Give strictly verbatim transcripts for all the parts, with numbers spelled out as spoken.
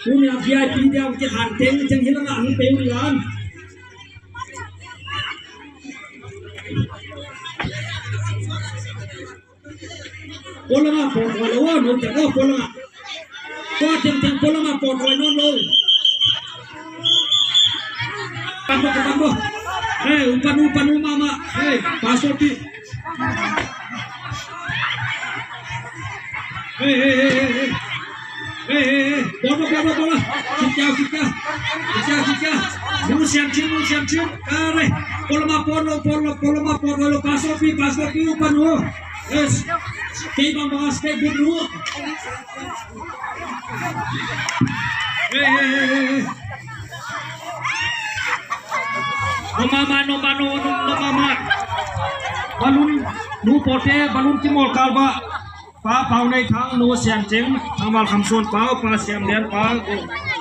Umi a V I P dia uti harteng teng hilang ang teng hilang. Polama po, polama, no, teng, oh, polama. Ko teng teng polama po, ko no, no. Tambo, tambo. Hey, umpan, umpan, umama. Hey, paso ti. Hey, hey, hey, hey, hey. Hey, hey, hey. Bola, bola, bola. Kick out, kick out. Kick out, kick out. Mu siam chin, mu siam chin. Kare. Bola ma polo, polo, bola ma polo. Paso pi, paso pi, upan ho. Yes. Kei bang bang, kei good ho. Hey, hey, hey, hey, hey. No mama, no mama, no, no mama. Balun, nu pote, balun timol kalba. Pa Pau Nei Thang, nu Siam Ching, Thang Mal Kham Sun Pau, Pa Siam Lian, Pa,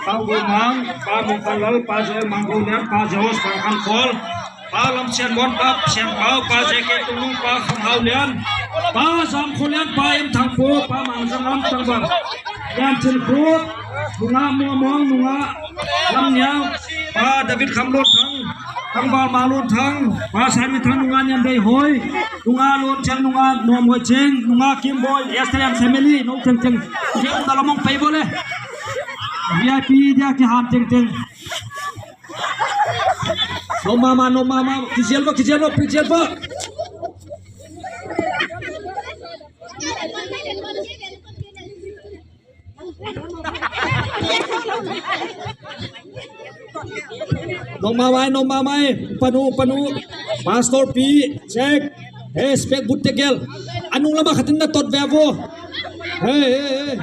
Pa Gu Mang, Pa Mung Pan Lal, Pa Joel Mang Gu Lian, Pa Jos Pan Kham Khol, Pa Lam Sian Mon, Pa Siam Pau, Pa J K Tung Lung, Pa Kham Hau Lian, Pa Zam Khol Lian, Pa Im Thang Po, Pa Mang Zam Lam Thang Bang Lian Chin Po, Nungak Muamong, Nungak Lamniau, Pa David Khamlonthang, Tangval Malonthang, Pa Sami Thang, Nungak Niam Dei Hoi, Nungak Lon Chang, Nungak Nuam Hoi Cheng, Nungak Kim Boy, S T M family, no teng teng. Dia dalam mong pay boleh. V I P dia ki han teng teng. No mama, no mama, kijelba, kijelba, kijelba. Nong mamai, nong mamai, panu, panu. Pastor P, check. Hey, spek but tegel. Anong lama katin na tot bebo. Hey, hey, hey.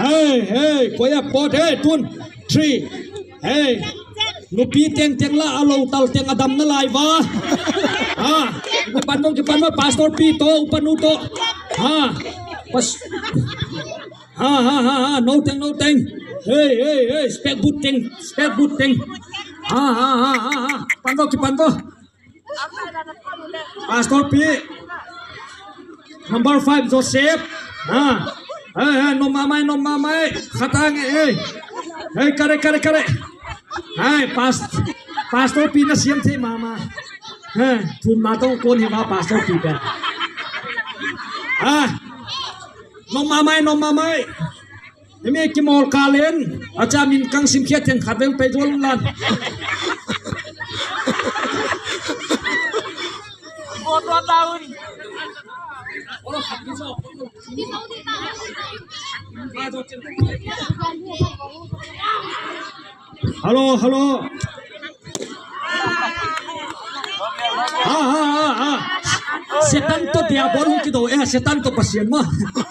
Hey, hey, koya pot, hey, tun, three, hey, nupi teng teng la alo tal teng adam na lai va. Ha, kipan mo, kipan mo, Pastor P to, upan mo to. Ha, pas. Ha ha ha ha, no teng, no teng. Hey, hey, hey, spek buteng, spek buteng. Ha ha ha ha ha. Panto ki panto. Pastor P. Number five, Joseph. Ha. Hey, hey, no mamai, no mamai. Khatang, hey. Hey, kare, kare, kare. Hey, past, Pastor P na siam the mama. Hey, tun matong kon hi ma Pastor P ka. Ha. No mamai, no mamai. Imi ki mol kalen. Acha min kang sim khiat teng khat veng pe jol lan. Hello, hello. Ha ha ha ha. Setan to diabol ki do eh setan to pasien ma.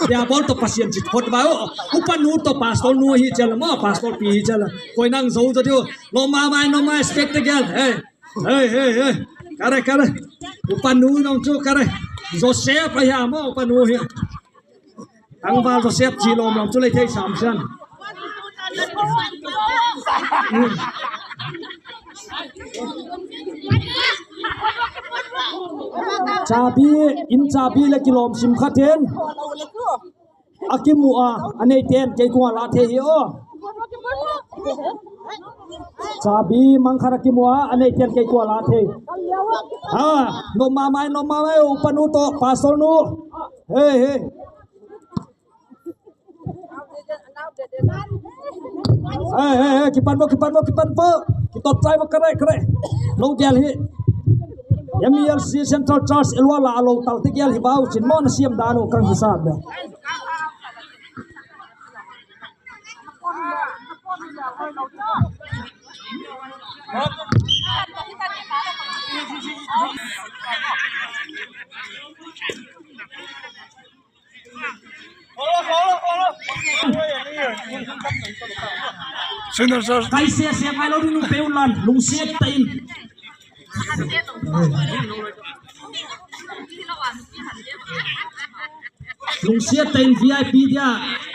Diabol to pasien jit hot ba o. Upan nu to pastor nu hi jal ma pastor pi hi jal. Koi nang zo jo dio. Lo ma mai no ma spectacle. Hey. Hey hey hey. Kare kare. Upan nu nong chu kare. Joseph ya ma upan nu hi. Ang val to sep chi lom lom chu le thei sam san. Chabi in chabi le kilom sim khaten. Akimu a anei ten kei kuala thei hi o. Chabi mang khara kimu a anei ten kei kuala thei. Ha, no mamai no mamai upanu to pastor nu. Hey hey. Hey hey hey kipan bo kipan bo kipan bo. Kitop chai bo kare kare. Lo gel hi. M E L C Central Church elwala alo tal te gel hi bau chin mon siam dano kang hisab da. Sinners are Kai se se mai lo nu pe ulan lung se tain. Lungsiat ta in V I P dia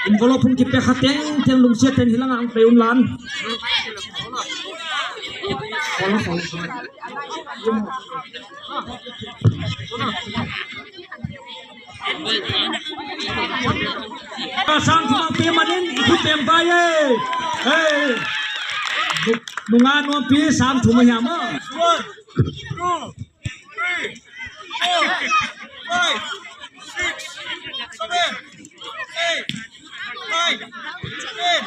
envelope hung kipe kha teng teng lungsiat ta in hilang ang pe um lan. Sang thuma pe manin iku tem ba ye. Hey. Nunga no pi sang thuma ya ma. One, two, three, four, five, six, seven, eight, nine, ten.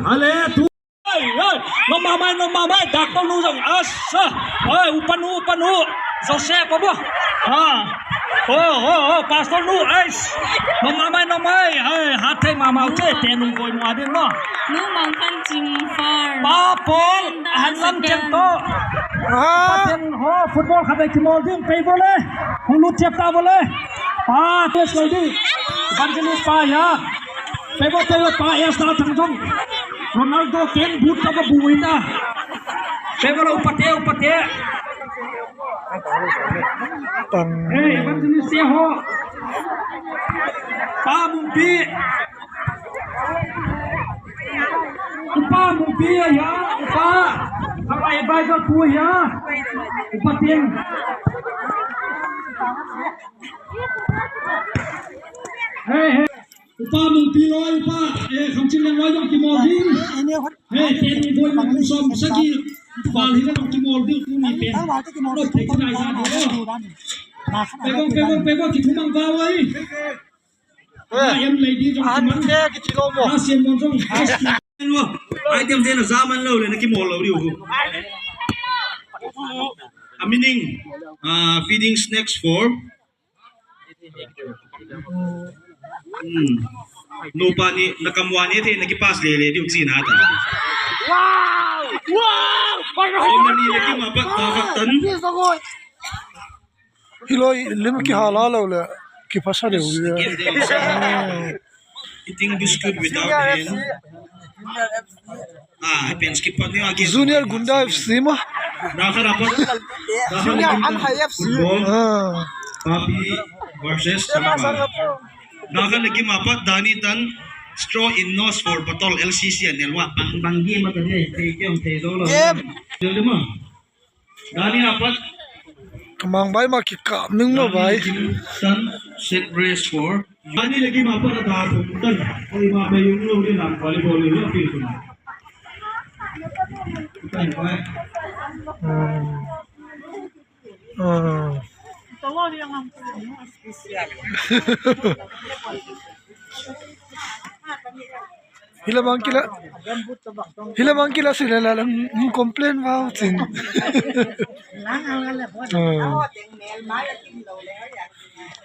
Ale tu. Ai ai. No mamai no mamai doctor nu jang asa. Ai upanu upanu. Joseph apa? Ha. Oh oh oh pastor nu ais. No mamai no mai. Ai hatai mama uche tenung koi nu adin no. Nu mangkan jing far. Pa Paul, han lam chen to. Ah. Chen ho football khabe ki mol ding pe bole. Hulu chep ta bole. Pa tes koi di. Evangelist pa ya. Pe bo pe bo pa ya sta thang jong. Ronaldo ken but ta ba buita. Pe bo lo upate upate. Tang. Hey, evangelist ya ho. Pa mumpi. Pa, mung pia ya, pa. Apa advisor pu ya. Upatin. Hey, hey. Upa mung pia, upa. Eh, khamchin yang wajong ki mording. Hey, ten boy mung kusam sagi. Bal hila ki mording kuni pen. Lo thek na ya. Pego, pego, pego, ki thumang bawai. Em lady jong An kiman. Te ki chilo mo. Asian mon jong. Item zena zaman lo le na ki mol lo riu. A meaning, uh, feeding snacks for. Hmm. No pa ni nakamwa ni te na ki pass le le diu china ta. Wow! Wow! Ina ni na ki ma ba ta ka tan. Hilo lim ki hala lo le ki pasa de. Eating biscuit without hand. Ah, pen skip pa niyo agi. Junior Gunda F C ma. Daka dapat. Junior Anhai F C. Ah. Papi versus Chamba. Daka lagi mapat Dani tan straw in nose for botol L C C and L one. Bang bang game mata dia. Game. Game. Dani apat. Kemang bai ma kika ming ma bai. Tan set race for. Dani lagi ma apat ada apat tan. Oi ma bai yung lo ni lang volleyball lo pil tu. Tan bai. Hmm. Hmm. Hila bang kila, hila bang kila sila lalang complain ba utin.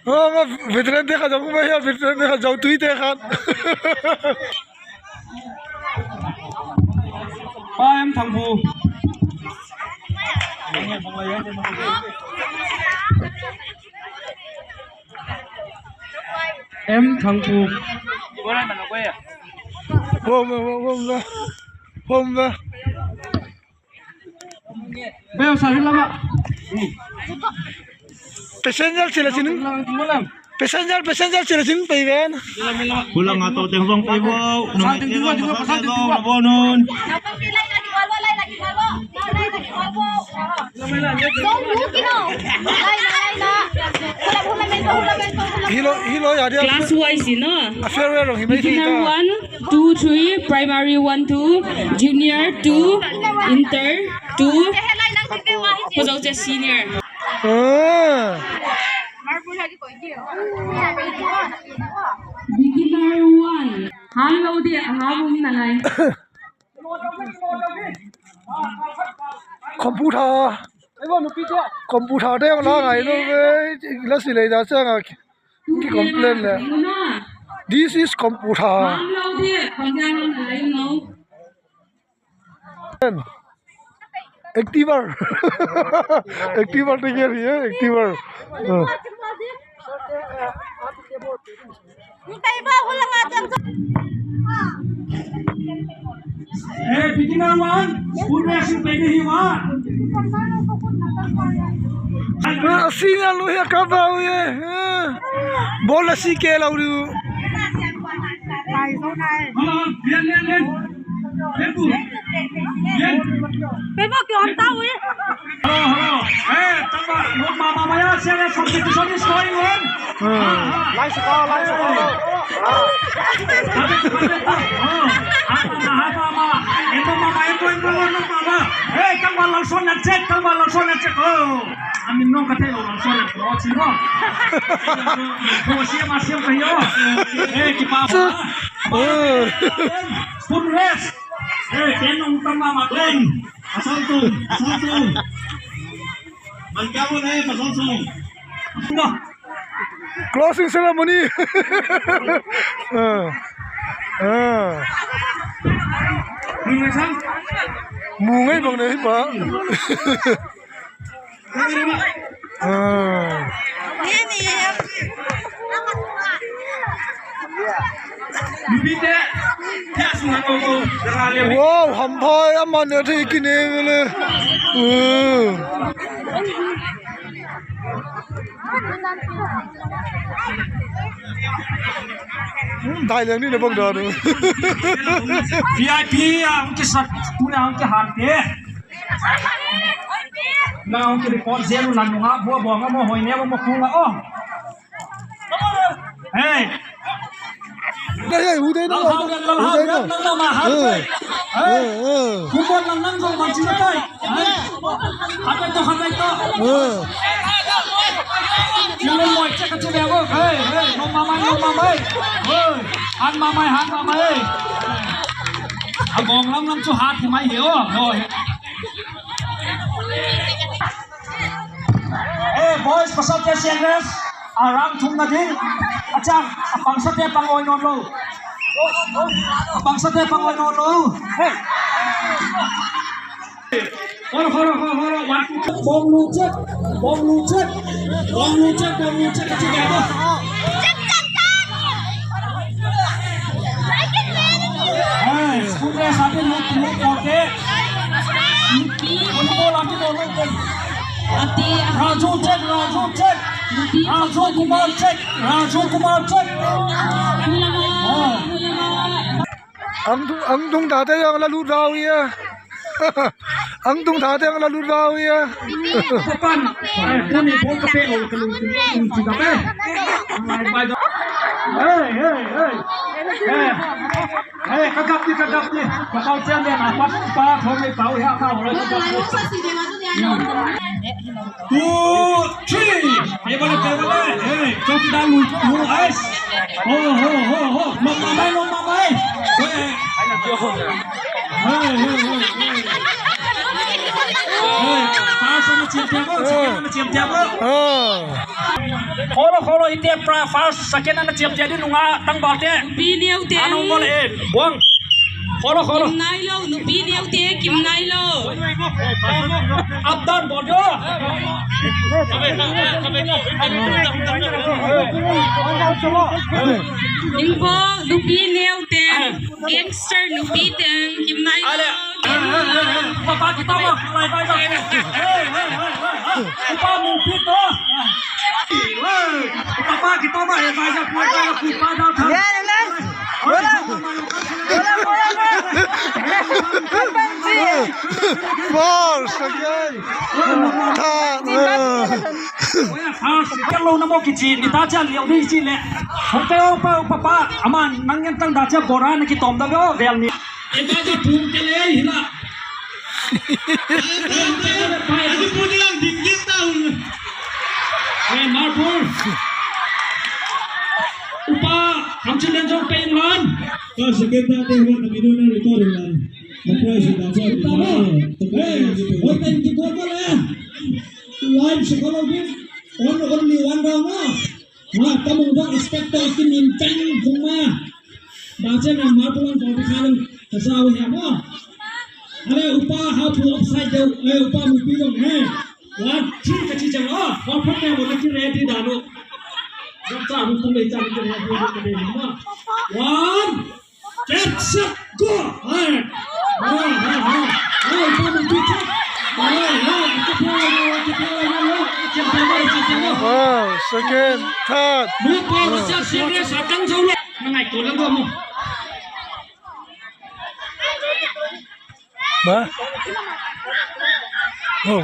Oh, ma veteran de ka jago ba ya, veteran de ka jago tuite ka. Payam thambu. M Thangpu. Home, home, home, home. Beo sa hila ma. Passenger sila sini. Passenger, passenger sila sini paiben. Pulang atau tengkong paibo. Nungai tengkong paibo. Nabonun. Hilo, hilo ya dia. Class wise, you know. Affair where he may Beginner one, two, three, primary one, two, junior two, inter two, who's also senior. Ah. Beginner one. Hello dia, hello nangai. Computer. Computer de la ngai lo ve. La si le da sa ngai. Ki complain le. This is computer. Activer. Activer de kya hai? Activer. Eh, beginner one, full reaction pwede hiwa. Ah, senior lo ya kaba ye. Bola si ke la uri. Hala, hala, bien, bien, bien. Bien, bien. Pebo kyo hanta hui. Hello, hello. Eh, tama, mama, maya, siya competition is going on. Lai suka, lai suka. Haba, haba, haba. Ito mama, ito, ito, ito mama. Hey, tangwa lang son na check, tangwa lang son na check. Oh, amin no kate lang son na check. Oh, sino? Ko siya masya kayo. Hey, kipa. Spoon rest. Hey, tenong tama maten. Asalto, asalto. Magkamo na eh, asalto. Closing ceremony. Ah. Ah. Mungai bang dai ba. Ah. Wow, hamphai aman ne thei kine le. Dai, le mine bongdano. V I P, anche sa, pure anche Hante. Na, anche di Ponzero, la nuova, buona, mo, hoine, mo, mo, mo, oh. Hey! Hey, hey, who they know? Who they know? Hey, hey. Kumbon lang nang kong manchinatai. Hey. Ato to, ato to. Hey. Yung mo, check it out. Hey, hey, no mamay, no mamay. Hey, han mamay, han mamay. Agong lang nang chuhat himay hiyo. No. Eh, boys, pasal ke seniors, arang thum na din. Acha, pangsa te pangoi non lo. Pangsa te pangoi non lo. Hey. Hold on, hold on, hold on, hold on. One, two, three. Bom lu check, bom lu check, bom lu check, bom lu check, check it out. Hey, school dress ape look, look, okay. Volleyball ape look, look. Raju check, Raju check. Raju Kumar check, Raju Kumar check. Ah. Ang dung, ang dung dati ang lalu daw iya. Ang dung dati ang lalu daw iya. Depan. Eh, kami, bol kape, oh, kalung, kalung, kalung kape. Hey, hey, hey. Eh, eh, kagap ni, kagap ni. Kapal siya niya, apat, apat, hombre, pau, ya, ka, ora, kagap ni. Two, three. Hey, balik, balik, balik. Hey, chowkidar, lu, lu, ice. Oh, ho, ho, ho. No mamay, no mamay. Hey. Hey, hey, hey, hey. Hey, first na champion mo, second na champion mo. Oh. Kholo, kholo, ite pra first, second na champion di nunga tang balte. Nupi neu te. Anu mo le, buang. Kholo, kholo. Kim nai lo, nupi neu te, kim nai lo. Abdan bol jo. Info, nupi neu te. Gangster nupi te, kim nai lo. Ale. Papa kita mah. Upa mupi to. Papa kita mah, eh, banyak kuat, banyak kuat, banyak kuat. Force, okay. Ta, eh. Oya, first, kello na mo kichi, ni ta chan liu ni chi le. Hote opa, opa, pa, aman, nang yang tang da cha bora na ki tom da go, vel ni. Eka ja pum ke le hila. Adi puni ang dingin taun. Eh, Marpur. Upa, ang chilen jong pe imran. Ka second ta te huwa na mino na record imran. Ang prize da cha. Hey, hoy thank you ko le. Live psychology. On, only one round na. Ha, kamu da expect to ki min tang kuma. Baca nama pulang kau di kalang kesau ya mo. Are upa ha pu upside down, eh, upa mupi dong, eh. One, two, kecil jang, ah, kau pun yang boleh kira di dalam. Jam sa hukum le jam kira di dalam. One, get set, go. Hai. Hai, hai, hai. Hai, upa mupi check. Hai, hai. Wow, second, third. Mupa besar serius, akan jauh. Mengai kolam kamu. Ba? Oh.